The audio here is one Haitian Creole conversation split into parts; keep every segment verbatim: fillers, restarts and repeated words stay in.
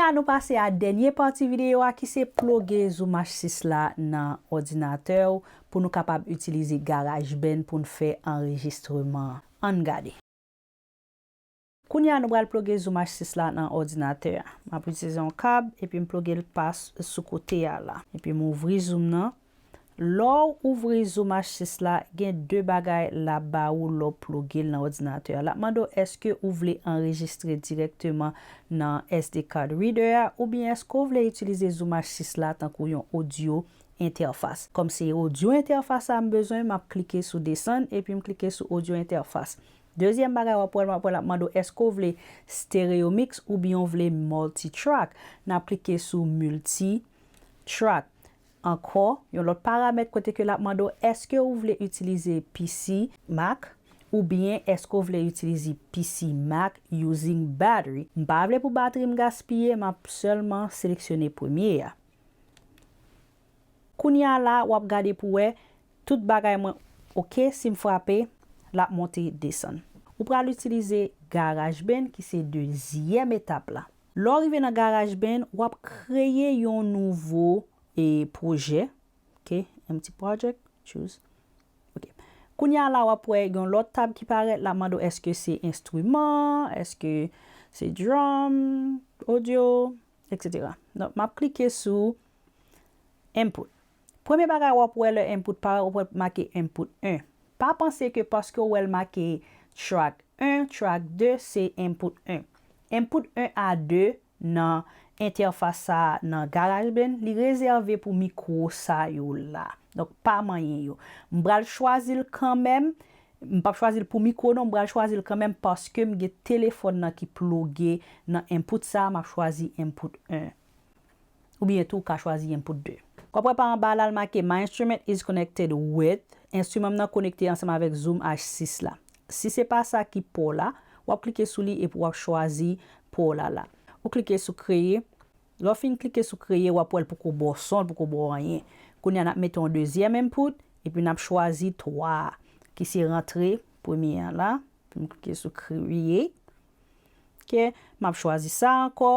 A, nou pase a dènye pati videyo a ki se ploge Zoom H sis la nan òdinatè w pou nou kapab itilize GarageBand pou n fè anrejistreman an. Ann gade. Kounye a nou pral ploge Zoom H sis la nan òdinatè a. M ap itilize yon kab epi m ploge l pa s- sou kote a la. Epi m ouvri Zoom nan. Lè w ouvri Zoom H sis la, gen de bagay l ap ba ou lè w ploge l nan òdinatè a. L ap mande w èske ou vle anrejistre dirèkteman nan S D card reader a, oubyen èske w vle itilize Zoom H sis la tankou yon audio interface. Kòm se audio interface a m bezwen, m ap klike sou desann epi m klike sou audio interface. Dezyèm bagay w ap wè, w ap wè l ap mande w èske w vle stereo mix oubyen w vle multi track. N ap klike sou multi track. Ankò, yon lòt paramèt kote ke l ap mande w èske ou vle itilize P C Mac oubyen èske ou vle itilize P C Mac using battery. M pa vle pou batri m gaspiye, m ap sèlman seleksyone premye a. Kounye a la, w ap gade pou wè tout bagay mwen oke, si m frape, l ap monte desann. Ou pral itilize GarageBand ki se dezyèm etap la. Lè w rive nan GarageBand, w ap kreye yon nouvo e pwojè. Oke, empty project, choose. Oke. Kounye a la, w ap wè yon lòt tab ki parèt, l ap mande w èske se enstriman, èske se drum, audio, et cetera. Donk, m ap klike sou input. Premye bagay w ap wè lè input parèt, w ap wè make input en. Pa panse ke paske w wè l make track en, track de, se input en. Input en a de nan entèfas sa a nan GarageBand, li rezève pou mikwo sa yo la. Donk, pa manyen yo. M pral chwazi l kanmenm. M p ap chwazi l pou mikwo non, m pral chwazi l kanmenm paske m gen telefòn nan ki ploge nan input sa a, m ap chwazi input en. Oubyen tou, ou ka chwazi input de. W ap wè pa anba la, l make My instrument is connected with, enstriman m nan konekte ansanm avèk Zoom H sis la. Si se pa sa ki pa w la, w ap klike sou li epi w ap chwazi pa w la la. Ou klike sou kreye. Lè w fin klike sou kreye, w ap wè l poko ba w son, l poko ba w anyen. Kounye a, n ap mete yon dezyèm input, epi n ap chwazi twa a, ki se rantre premye a la. Epi m klike sou create. Ok, m ap chwazi sa ankò.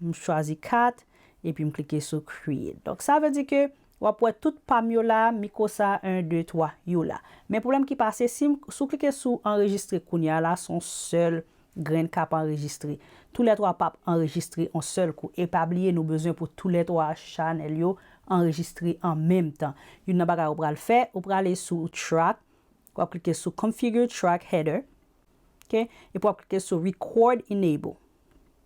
M chwazi kat, epi m klike sou create. Donk, sa vle di ke w ap wè tout pa m yo la, mikwo sa, en, de, twa, yo la. Men pwoblèm ki pase, si m, si w klike sou anrejistre kounye a la, se yon sèl grenn k ap anrejistre. Toulètwa p ap anrejistre yon sèl kou. E pa bliye, nou bezwen pou toulètwa chanèl yo anrejistre an menm tan. Youn nan bagay ou pral fè, ou prale sou track, w ap klike sou configure track header. Ok? Epi w ap klike sou record enable.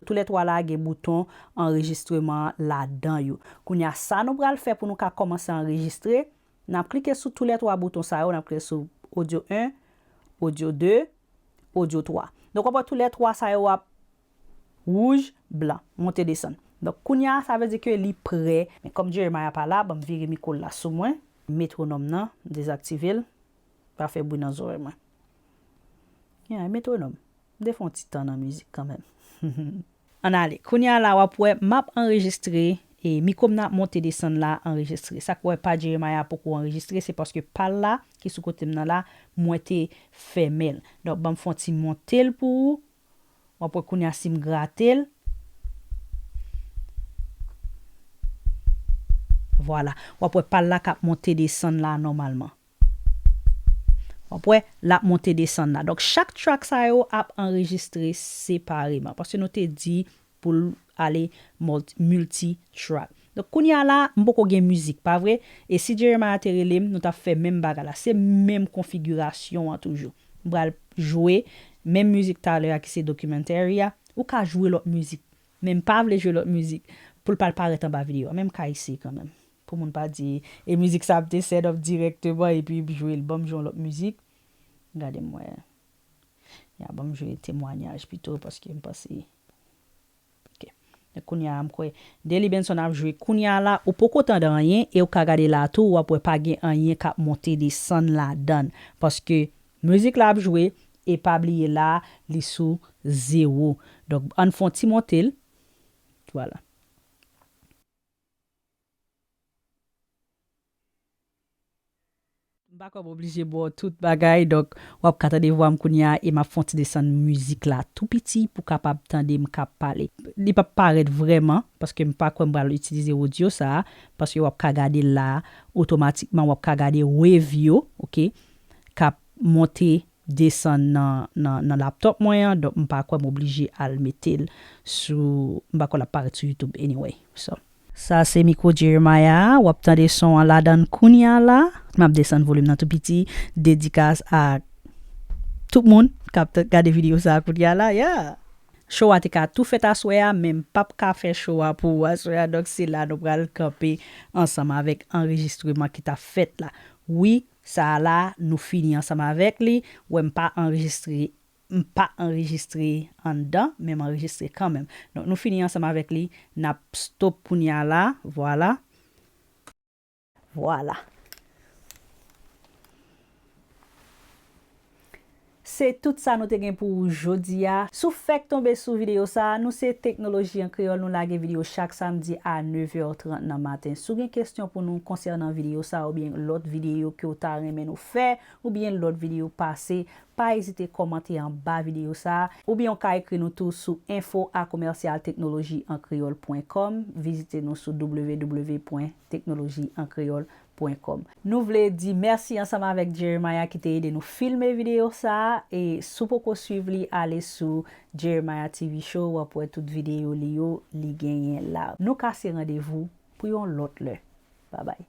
Toulètwa la gen bouton anrejistreman ladan yo. Kounye a, sa nou pral fè pou nou ka kòmanse anrejistre, n ap klike sou toulètwa bouton sa yo, n ap klike sou audio en, audio de, audio twa. Donk, w ap wè toulètwa sa yo ap wouj, blan, monte desann. Donk, kounye a, sa vle di ke li prè. Men kòm Jeremiah pa la, ban m vire mikwo l la sou mwen. Metwonòm nan, m dezaktive l. Pa fè bri nan zòrèy mwen. Yeah, metwonòm. M te fè yon ti tan nan mizik kanmenm. Ann ale. Kounye a la, w ap wè, m ap anrejistre, e mikwo m nan ap monte desann la anrejistre. Sa k wè pa Jeremiah poko anrejistre, se paske pa l la, ki sou kote m nan la, mwen te fèmen l. Donk, ban m fè yon ti monte l pou ou. W ap wè kounye a si m grate l. Vwala. W ap wè pa l la k ap monte desann la nòmalman. W ap wè, l ap monte desann la. Donk, chak track sa yo ap anrejistre separeman. Paske nou te di pou l ale multi, multi track. Donk, kounye a la, m poko gen mizik, pa vre? E si Jeremiah te rele m, nou t ap fè menm bagay la. Se menm konfigirasyon an toujou. M pral jwe menm mizik talè a ki se documentary a. Ou ka jwe lòt mizik. Men m pa vle jwe lòt mizik. Pou l pa al parèt anba videyo a. Men m ka eseye kanmenm. Pou moun pa di, e mizik sa ap te set up dirèkteman epi m jwe l. Ban m jwe yon lòt mizik. Gade m wè. Ya, ban m jwe temwayaj pito paske m panse. Ok. Donk, kounye a, m kwè Delly Benson ap jwe. Kounye a la, ou poko tande anyen e ou ka gade la tou, w ap wè pa gen anyen k ap monte desann ladan l. Paske mizik la ap jwe e pa bliye la, li sou zewo. Donk, ann fè yon ti monte l. Vwala. M pa kwè m oblije ba w tout bagay, donk w ap ka tande vwa m kounye a e m ap fè yon ti desann mizik la tou piti pou w kapab tande m k ap pale. Li p ap parèt vrèman, paske m pa kwè m pral itilize odyo sa a, paske w ap ka gade l la, otomatikman w ap ka gade wave yo, oke, k ap monte, desann nan, nan, nan laptop mwen an, donk m pa kwè m oblije al mete l sou, m pa kwè l ap parèt sou YouTube anyway. So, sa se mikwo Jeremiah, w ap tande son an ladan l kounye a la. M ap desann volim nan tou piti, dedikas a tout moun k ap t-, gade videyo sa a kounye a la, yeah. Show a te ka tou fèt aswè a, men m p ap ka fè show a pou ou aswè a, donk se la nou pral kanpe ansanm avèk anrejistreman ki t ap fèt la. Wi, sa a la, nou fini ansanm avèk li. Wè, m pa anrejistre, m pa anrejistre anndan, men m anrejistre kanmenm. Donk, nou fini ansanm avèk li, n ap stop kounye a la, vwala. Vwala. Se tout sa nou te gen pou ou jodi a. Si w fèk tonbe sou videyo sa a, nou se Teknoloji an Kreyòl, nou lage videyo chak samdi a nèf è trant nan maten. Si w gen kesyon pou nou konsènan videyo sa a oubyen lòt videyo ke w ta renmen nou fè, oubyen lòt videyo pase, pa ezite kòmante anba videyo sa a, oubyen w ka ekri nou tou sou info a commercial technologie en créole point com. Vizite nou sou w w w point technologie en créole point com. Nou vle di mèsi ansanm avèk Jeremiah ki te ede nou filme videyo sa a, e si w poko swiv li, ale sou Jeremiah T V Show, w ap wè tout videyo li yo, li genyen la. Nou kase randevou pou yon lòt lè. Babay.